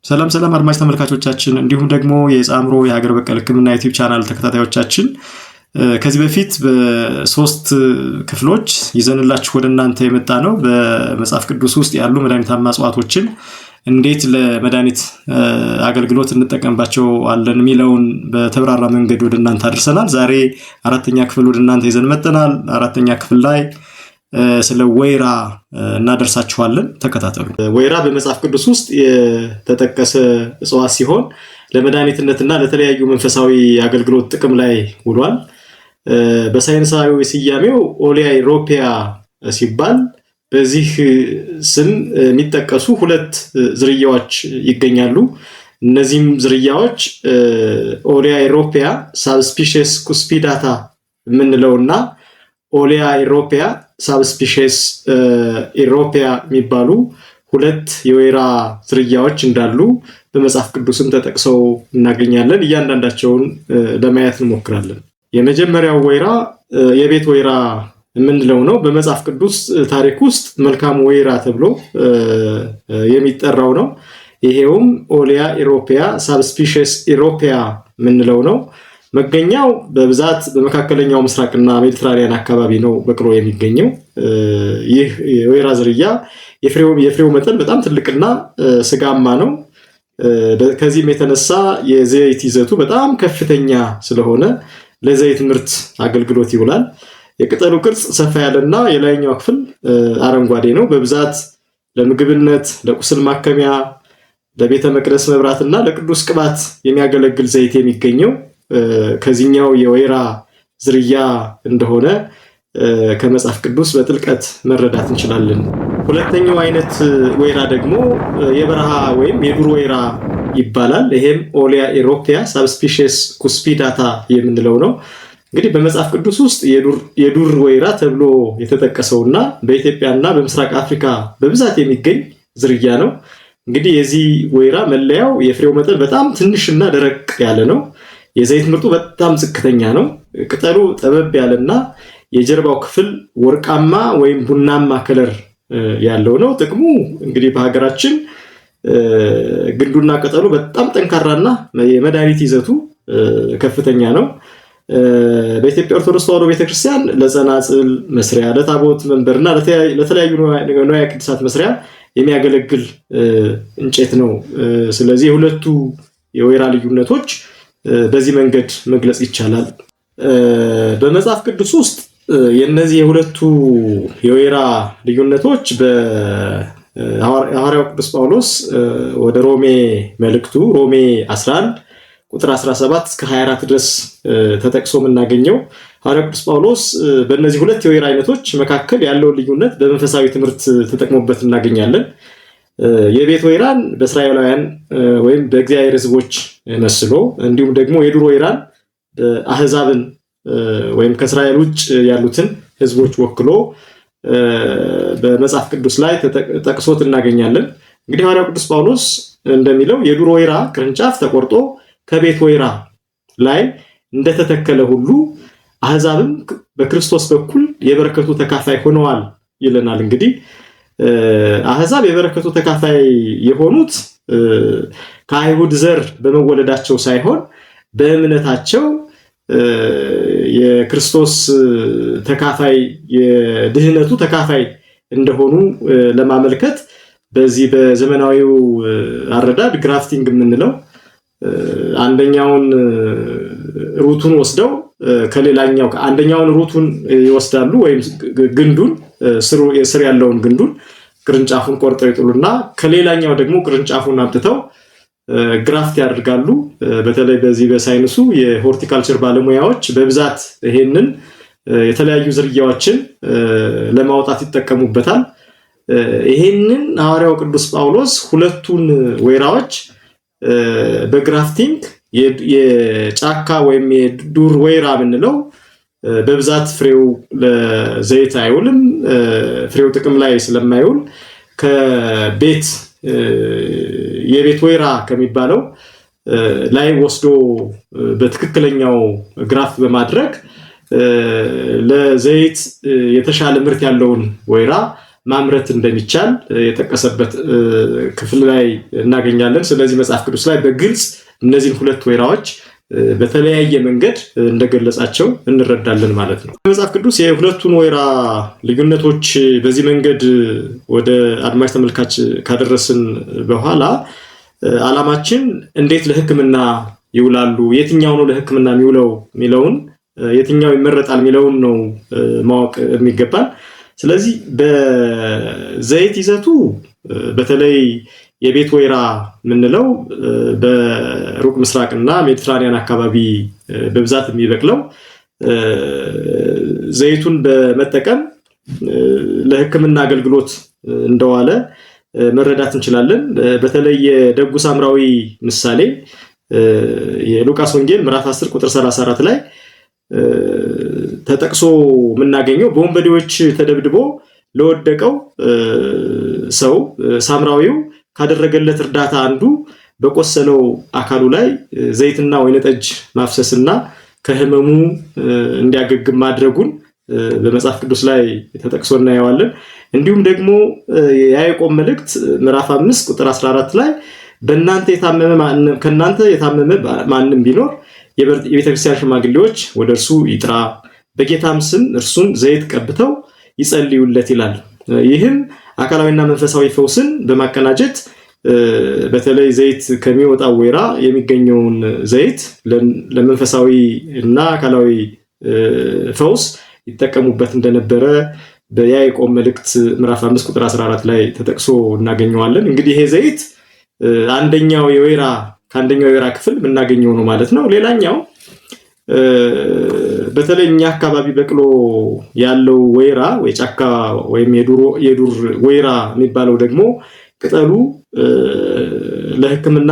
ሰላም ሰላም አድማጭ ተመልካቾቻችን እንዲሁም ደግሞ የጻምሮ የሀገር በቀል ሕክምና ዩቲዩብ ቻናል ተከታታዮቻችን፣ ከዚህ በፊት በሶስት ክፍሎች ይዘንላችሁ ወደ እናንተ የመጣ ነው። በመጽሐፍ ቅዱስ ውስጥ ያሉ መድኃኒታማ እጽዋቶችን እንዴት ለመድኃኒት አገልግሎት እንጠቀምባቸው አለን የሚለውን በተብራራ መንገድ ወደ እናንተ አድርሰናል። ዛሬ አራተኛ ክፍል ወደ እናንተ ይዘን መጥተናል። አራተኛ ክፍል ላይ ስለ ወይራ እናደርሳችኋለን። ተከታተሉ። ወይራ በመጽሐፍ ቅዱስ ውስጥ የተጠቀሰ እጽዋት ሲሆን ለመድኃኒትነትና ለተለያዩ መንፈሳዊ አገልግሎት ጥቅም ላይ ውሏል። በሳይንሳዊ ስያሜው Olea europaea ሲባል በዚህ ስም የሚጠቀሱ ሁለት ዝርያዎች ይገኛሉ። እነዚህም ዝርያዎች Olea europaea subspecies cuspidata የምንለው እና Olea europaea subspecies europaea የሚባሉ ሁለት የወይራ ዝርያዎች እንዳሉ በመጽሐፍ ቅዱስም ተጠቅሰው እናገኛለን። እያንዳንዳቸውን ለማየት እንሞክራለን። የመጀመሪያው ወይራ የቤት ወይራ የምንለው ነው። በመጽሐፍ ቅዱስ ታሪክ ውስጥ መልካም ወይራ ተብሎ የሚጠራው ነው። ይሄውም Olea europaea subspecies europaea የምንለው ነው። መገኛው በብዛት በመካከለኛው ምስራቅና ሜዲትራኒያን አካባቢ ነው በቅሎ የሚገኘው። ይህ የወይራ ዝርያ የፍሬው መጠን በጣም ትልቅና ስጋማ ነው። ከዚህም የተነሳ የዘይት ይዘቱ በጣም ከፍተኛ ስለሆነ ለዘይት ምርት አገልግሎት ይውላል። የቅጠሉ ቅርጽ ሰፋ ያለና የላይኛው ክፍል አረንጓዴ ነው። በብዛት ለምግብነት፣ ለቁስል ማከሚያ፣ ለቤተ መቅደስ መብራትና ለቅዱስ ቅባት የሚያገለግል ዘይት የሚገኘው ከዚህኛው የወይራ ዝርያ እንደሆነ ከመጽሐፍ ቅዱስ በጥልቀት መረዳት እንችላለን። ሁለተኛው አይነት ወይራ ደግሞ የበረሃ ወይም የዱር ወይራ ይባላል። ይሄም Olea europaea subspecies cuspidata የምንለው ነው። እንግዲህ በመጽሐፍ ቅዱስ ውስጥ የዱር ወይራ ተብሎ የተጠቀሰውና በኢትዮጵያና በምስራቅ አፍሪካ በብዛት የሚገኝ ዝርያ ነው። እንግዲህ የዚህ ወይራ መለያው የፍሬው መጠን በጣም ትንሽና ደረቅ ያለ ነው። የዘይት ምርቱ በጣም ዝቅተኛ ነው። ቅጠሉ ጠበብ ያለና የጀርባው ክፍል ወርቃማ ወይም ቡናማ color ያለው ነው። ጥቅሙ እንግዲህ በሀገራችን ግንዱና ቅጠሉ በጣም ጠንካራና የመድኃኒት ይዘቱ ከፍተኛ ነው። በኢትዮጵያ ኦርቶዶክስ ተዋሕዶ ቤተክርስቲያን ለጸናጽል መስሪያ፣ ለታቦት መንበርና ለተለያዩ ንዋየ ቅድሳት መስሪያ የሚያገለግል እንጨት ነው። ስለዚህ የሁለቱ የወይራ ልዩነቶች በዚህ መንገድ መግለጽ ይቻላል። በመጽሐፍ ቅዱስ ውስጥ የእነዚህ የሁለቱ የወይራ ልዩነቶች በሐዋርያው ቅዱስ ጳውሎስ ወደ ሮሜ መልእክቱ ሮሜ 11 ቁጥር 17 እስከ 24 ድረስ ተጠቅሶ የምናገኘው፣ ሐዋርያው ቅዱስ ጳውሎስ በእነዚህ ሁለት የወይራ አይነቶች መካከል ያለውን ልዩነት በመንፈሳዊ ትምህርት ተጠቅሞበት እናገኛለን። የቤት ወይራን በእስራኤላውያን ወይም በእግዚአብሔር ሕዝቦች መስሎ እንዲሁም ደግሞ የዱር ወይራን አህዛብን ወይም ከእስራኤል ውጭ ያሉትን ሕዝቦች ወክሎ በመጽሐፍ ቅዱስ ላይ ጠቅሶት እናገኛለን። እንግዲህ ሐዋርያው ቅዱስ ጳውሎስ እንደሚለው የዱር ወይራ ቅርንጫፍ ተቆርጦ ከቤት ወይራ ላይ እንደተተከለ ሁሉ አህዛብም በክርስቶስ በኩል የበረከቱ ተካፋይ ሆነዋል ይለናል። እንግዲህ አህዛብ የበረከቱ ተካፋይ የሆኑት ከአይሁድ ዘር በመወለዳቸው ሳይሆን በእምነታቸው የክርስቶስ ተካፋይ፣ የድህነቱ ተካፋይ እንደሆኑ ለማመልከት በዚህ በዘመናዊው አረዳድ grafting የምንለው አንደኛውን root ኡን ወስደው ከሌላኛው አንደኛውን root ኡን ይወስዳሉ ወይም ግንዱን፣ ስር ያለውን ግንዱን ቅርንጫፉን ቆርጠው ይጥሉና ከሌላኛው ደግሞ ቅርንጫፉን አምጥተው graft ያደርጋሉ። በተለይ በዚህ በሳይንሱ የሆርቲካልቸር ባለሙያዎች በብዛት ይሄንን የተለያዩ ዝርያዎችን ለማውጣት ይጠቀሙበታል። ይሄንን ሐዋርያው ቅዱስ ጳውሎስ ሁለቱን ወይራዎች በ grafting የጫካ ወይም የዱር ወይራ የምንለው በብዛት ፍሬው ለዘይት አይውልም። ፍሬው ጥቅም ላይ ስለማይውል ከቤት የቤት ወይራ ከሚባለው ላይ ወስዶ በትክክለኛው graft በማድረግ ለዘይት የተሻለ ምርት ያለውን ወይራ ማምረት እንደሚቻል የጠቀሰበት ክፍል ላይ እናገኛለን። ስለዚህ መጽሐፍ ቅዱስ ላይ በግልጽ እነዚህን ሁለት ወይራዎች በተለያየ መንገድ እንደገለጻቸው እንረዳለን ማለት ነው። መጽሐፍ ቅዱስ የሁለቱን ወይራ ልዩነቶች በዚህ መንገድ ወደ አድማጭ ተመልካች ካደረስን በኋላ ዓላማችን እንዴት ለሕክምና ይውላሉ፣ የትኛው ነው ለሕክምና የሚውለው የሚለውን፣ የትኛው ይመረጣል የሚለውን ነው ማወቅ የሚገባል። ስለዚህ በዘይት ይዘቱ በተለይ የቤት ወይራ የምንለው በሩቅ ምስራቅና ሜዲትራኒያን አካባቢ በብዛት የሚበቅለው ዘይቱን በመጠቀም ለሕክምና አገልግሎት እንደዋለ መረዳት እንችላለን። በተለይ የደጉ ሳምራዊ ምሳሌ የሉቃስ ወንጌል ምዕራፍ 10 ቁጥር 34 ላይ ተጠቅሶ የምናገኘው በወንበዴዎች ተደብድቦ ለወደቀው ሰው ሳምራዊው ካደረገለት እርዳታ አንዱ በቆሰለው አካሉ ላይ ዘይትና ወይንጠጅ ማፍሰስና ከህመሙ እንዲያገግም ማድረጉን በመጽሐፍ ቅዱስ ላይ ተጠቅሶ እናየዋለን። እንዲሁም ደግሞ የያዕቆብ መልእክት ምዕራፍ 5 ቁጥር 14 ላይ በእናንተ የታመመ ከእናንተ የታመመ ማንም ቢኖር የቤተክርስቲያን ሽማግሌዎች ወደ እርሱ ይጥራ፣ በጌታም ስም እርሱን ዘይት ቀብተው ይጸልዩለት ይላል። ይህም አካላዊና መንፈሳዊ ፈውስን በማቀናጀት በተለይ ዘይት ከሚወጣው ወይራ የሚገኘውን ዘይት ለመንፈሳዊ እና አካላዊ ፈውስ ይጠቀሙበት እንደነበረ በያዕቆብ መልእክት ምዕራፍ 5 ቁጥር 14 ላይ ተጠቅሶ እናገኘዋለን። እንግዲህ ይሄ ዘይት አንደኛው የወይራ ከአንደኛው የወይራ ክፍል የምናገኘው ነው ማለት ነው። ሌላኛው በተለይ እኛ አካባቢ በቅሎ ያለው ወይራ ወይ ጫካ ወይም የዱር ወይራ የሚባለው ደግሞ ቅጠሉ ለሕክምና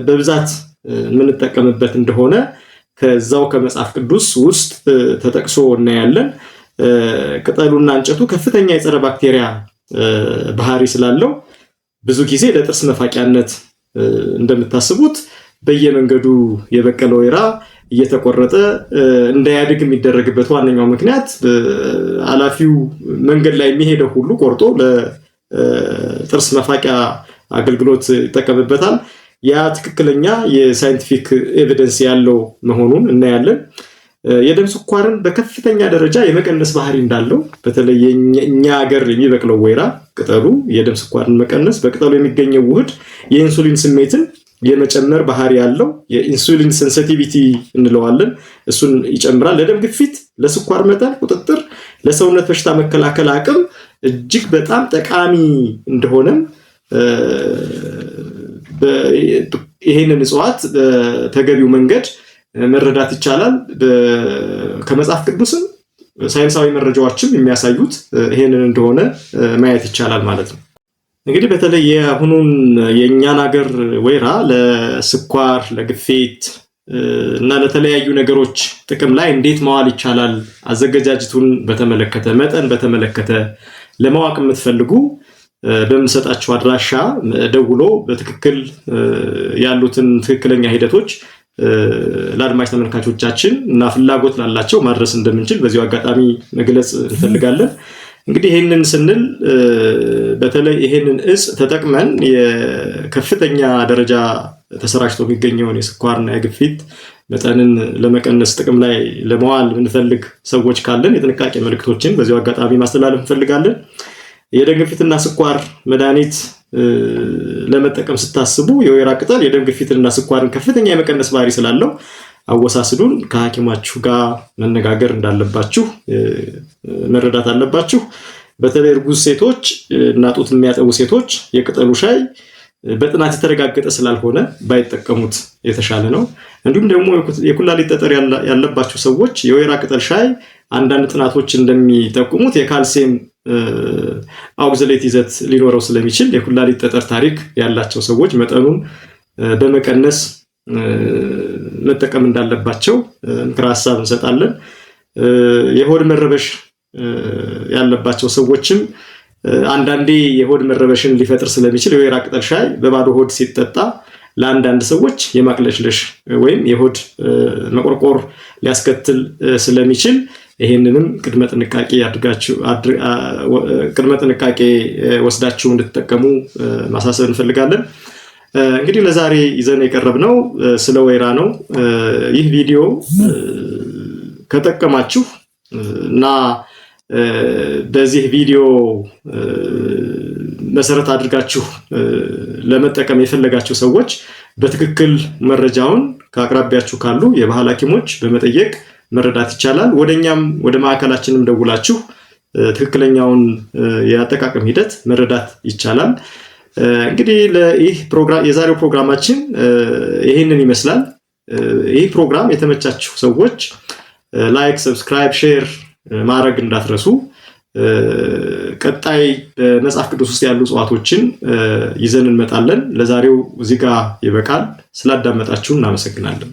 በብዛት የምንጠቀምበት እንደሆነ ከዛው ከመጽሐፍ ቅዱስ ውስጥ ተጠቅሶ እናያለን። ቅጠሉና እንጨቱ ከፍተኛ የጸረ ባክቴሪያ ባህሪ ስላለው ብዙ ጊዜ ለጥርስ መፋቂያነት እንደምታስቡት በየመንገዱ የበቀለ ወይራ እየተቆረጠ እንዳያድግ የሚደረግበት ዋነኛው ምክንያት ኃላፊው መንገድ ላይ የሚሄደው ሁሉ ቆርጦ ለጥርስ መፋቂያ አገልግሎት ይጠቀምበታል። ያ ትክክለኛ የ scientific evidence ያለው መሆኑን እናያለን። የደም ስኳርን በከፍተኛ ደረጃ የመቀነስ ባህሪ እንዳለው በተለይ እኛ ሀገር የሚበቅለው ወይራ ቅጠሉ የደም ስኳርን መቀነስ፣ በቅጠሉ የሚገኘው ውህድ የኢንሱሊን ስሜትን የመጨመር ባህሪ ያለው የ insulin sensitivity እንለዋለን። እሱን ይጨምራል። ለደም ግፊት፣ ለስኳር መጠን ቁጥጥር፣ ለሰውነት በሽታ መከላከል አቅም እጅግ በጣም ጠቃሚ እንደሆነም ይሄንን እጽዋት በተገቢው መንገድ መረዳት ይቻላል። ከመጽሐፍ ቅዱስም ሳይንሳዊ መረጃዎችም የሚያሳዩት ይሄንን እንደሆነ ማየት ይቻላል ማለት ነው። እንግዲህ በተለይ የአሁኑን የእኛን ሀገር ወይራ ለስኳር፣ ለግፊት እና ለተለያዩ ነገሮች ጥቅም ላይ እንዴት ማዋል ይቻላል፣ አዘገጃጀቱን በተመለከተ፣ መጠን በተመለከተ ለማወቅ የምትፈልጉ በምንሰጣቸው አድራሻ ደውሎ በትክክል ያሉትን ትክክለኛ ሂደቶች ለአድማጭ ተመልካቾቻችን እና ፍላጎት ላላቸው ማድረስ እንደምንችል በዚሁ አጋጣሚ መግለጽ እንፈልጋለን። እንግዲህ ይህንን ስንል በተለይ ይህንን እጽ ተጠቅመን የከፍተኛ ደረጃ ተሰራጭቶ የሚገኘውን የስኳርና የግፊት መጠንን ለመቀነስ ጥቅም ላይ ለመዋል የምንፈልግ ሰዎች ካለን የጥንቃቄ መልእክቶችን በዚሁ አጋጣሚ ማስተላለፍ እንፈልጋለን። የደም ግፊትና ስኳር መድኃኒት ለመጠቀም ስታስቡ የወይራ ቅጠል የደም ግፊትንና ስኳርን ከፍተኛ የመቀነስ ባህሪ ስላለው አወሳስዱን ከሐኪማችሁ ጋር መነጋገር እንዳለባችሁ መረዳት አለባችሁ። በተለይ እርጉዝ ሴቶች እና ጡት የሚያጠቡ ሴቶች የቅጠሉ ሻይ በጥናት የተረጋገጠ ስላልሆነ ባይጠቀሙት የተሻለ ነው። እንዲሁም ደግሞ የኩላሊት ጠጠር ያለባቸው ሰዎች የወይራ ቅጠል ሻይ አንዳንድ ጥናቶች እንደሚጠቁሙት የካልሲየም oxalate ይዘት ሊኖረው ስለሚችል የኩላሊት ጠጠር ታሪክ ያላቸው ሰዎች መጠኑን በመቀነስ መጠቀም እንዳለባቸው ምክረ ሀሳብ እንሰጣለን። የሆድ መረበሽ ያለባቸው ሰዎችም አንዳንዴ የሆድ መረበሽን ሊፈጥር ስለሚችል የወይራ ቅጠል ሻይ በባዶ ሆድ ሲጠጣ ለአንዳንድ ሰዎች የማቅለሽለሽ ወይም የሆድ መቆርቆር ሊያስከትል ስለሚችል ይሄንንም ቅድመ ጥንቃቄ ወስዳችሁ እንድትጠቀሙ ማሳሰብ እንፈልጋለን። እንግዲህ ለዛሬ ይዘን የቀረብነው ስለ ወይራ ነው። ይህ ቪዲዮ ከጠቀማችሁ እና በዚህ ቪዲዮ መሰረት አድርጋችሁ ለመጠቀም የፈለጋችሁ ሰዎች በትክክል መረጃውን ከአቅራቢያችሁ ካሉ የባህል ሐኪሞች በመጠየቅ መረዳት ይቻላል። ወደኛም ወደ ማዕከላችንም ደውላችሁ ትክክለኛውን የአጠቃቀም ሂደት መረዳት ይቻላል። እንግዲህ ይህ ፕሮግራም የዛሬው ፕሮግራማችን ይህንን ይመስላል። ይህ ፕሮግራም የተመቻችሁ ሰዎች like፣ subscribe፣ share ማድረግ እንዳትረሱ። ቀጣይ በመጽሐፍ ቅዱስ ውስጥ ያሉ እጽዋቶችን ይዘን እንመጣለን። ለዛሬው እዚህ ጋር ይበቃል። ስላዳመጣችሁ እናመሰግናለን።